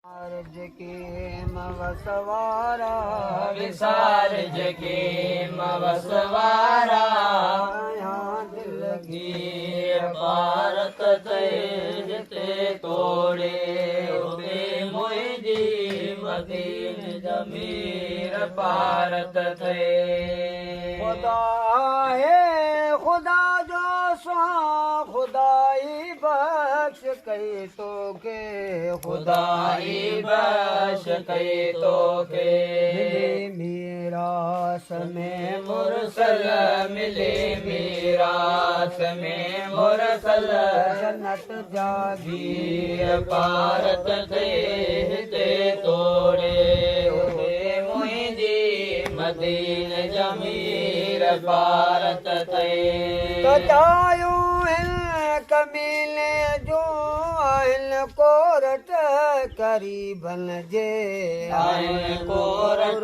وسارج ڪيم وس وارا. وسارج ڪيم وس وارا. آهيان دلگير پارت ٿئي جتي توڙي اتي منهنجي مديني جا مير پارت ٿئي. خدا آهي خدا جو سان خدائي بخش ڪئي توکي. خدائي بخش ڪئي توکي. ملي ميراث ۾ مرسل، ملي ميراث ۾ مرسل. جنت جاگير پارت ٿئي هتي توڙي اتي منهنجي مديني جا مير پارت ٿئي. ڪجايون هن ڪميني جون آهن ڪورٽ قريبن جي. آهن ڪورٽ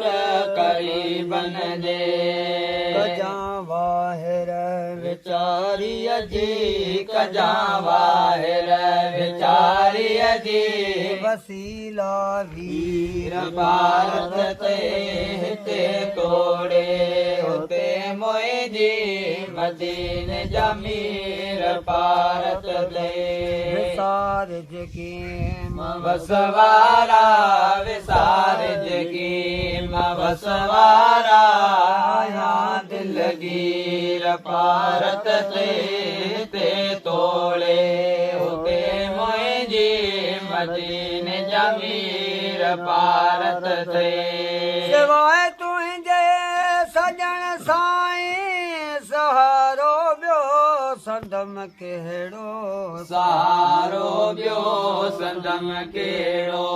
قريبن جي. ڪجان واهر ويچاريءَ جي، ڪجان واهر ويچاريءَ جي. وسيلا وير پارت ٿئي هتي توڙي اتي منهنجي مديني جا مير پارت ٿئي. وسارج ڪيم وس وارا، وسارج ڪيم وس وارا. آهيان دلگير پارت ٿئي هتي توڙي اتي منهنجي مديني جا مير پارت ٿئي. سواءِ تنهنجي سڄڻ سائين سهارو ٻيو سندم ڪهڙو؟ سهارو ٻيو سندم ڪهڙو؟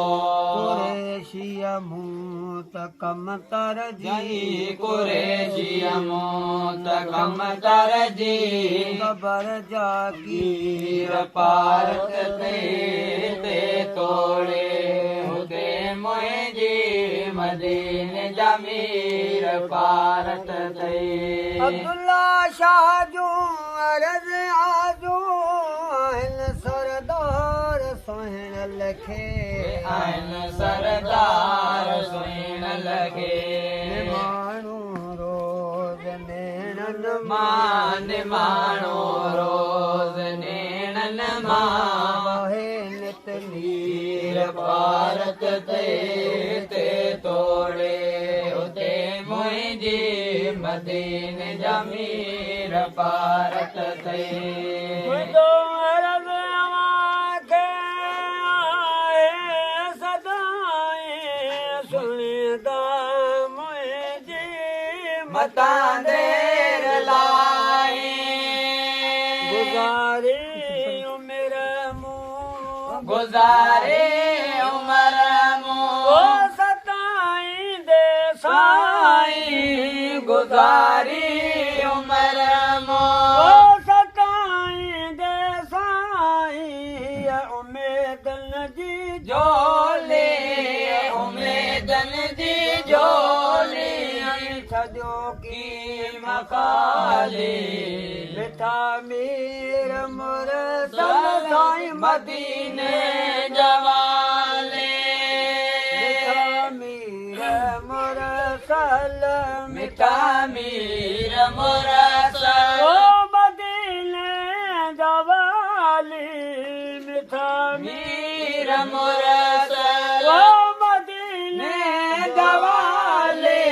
قريشيءَ مون ته ڪم تر جي. قريشيءَ مون ته ڪم تر جي. قبر جاگير پارت ٿئي هتي توڙي هتي منهنجي مديني جا مير پارت ٿئي. عبدالله شاهه جون عرض آزون آهن سردار سهڻل کي. آهن سردار سهڻل کي. نماڻو روز نيڻن مان، نماڻو روز نيڻن مان. وهي نت نير پارت ٿئي هتي توڙي اتي منهنجي مديني جا مير پارت ٿئي. منهنجو عرض اوهان کي آهي سدائين سڻيندا منهنجي متان دير لائي. گذاري عمر مون، گذاري عمر مون. ستائيندي سائين. سائين گذاري عمر مون. ستائيندي سائين اميدن جي جهولي، اميدن جي جهولي. ڇڏيو ڪيم خالي. مٺا مير مرسل سائين مديني جا والي. مٺا مير مرسل. مٺا مير مرسل. او مديني جا والي مٺا مير مرسل. او مديني جا والي.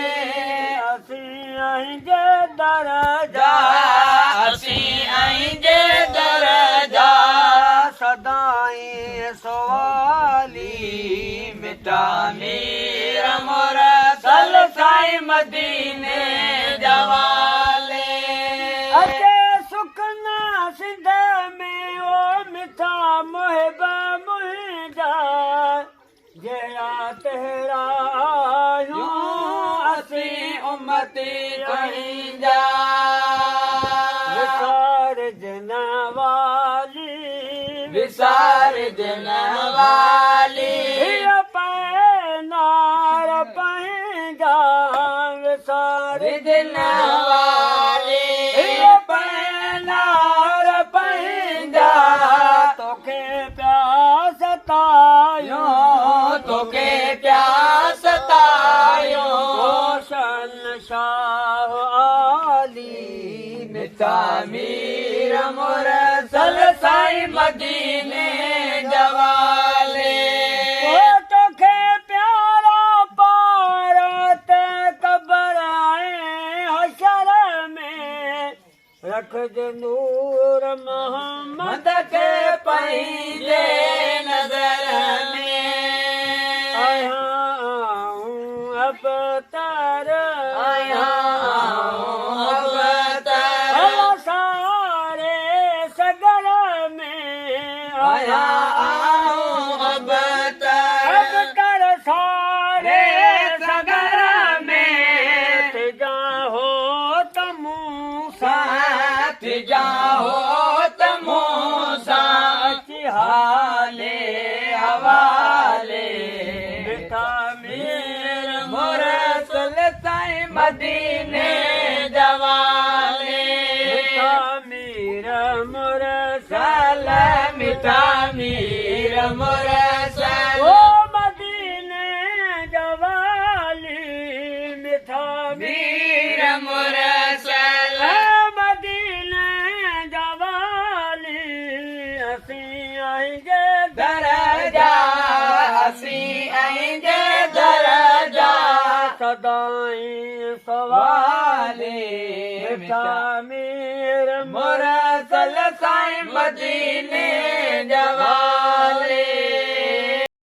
اسين آهيون جي در جا، اسين آهيون جي در جا. سدائين سوالي. مٺا مير مرسل سائين مديني جا والي. اچي سکنا سنڌ ۾ او مٺا محب منهنجا، جهڙا تهڙا آهيون اسين امتي تنهنجا. وسارج نه والي، وسارج نه والي. هيءَ پئنار پنهنجا وسارج نه والي. هيءَ پئنار پنهنجا. توکي پيا ستايون، توکي پيا ستايون. شاهه عالي، مٺا مير مرسل سائين مديني جوالي. توکي پيارا پارت قبر ۽ حشر ۾ رکج نور محمد مند کي پنهنجي نظر ۾. آهيان ابتر، آهيان ابتر، ساري سگر ۾. آهيان ابتر، ابتر ساري سگر ۾. جاهو ته مون سان ساٿ جاهو ته مون سان اچي حالي حوالي. مٺا مير مرسل سائين مديني جوالي. مٺا مير مرسل سل مٺا مير مرسل او مديني جوالي، مٺا مير مرسل مديني جوالي، اسين آهيان درجا، اسين آهيان درجا سدائين سوالي. مٺا مير مرسل سائين مديني جوالي.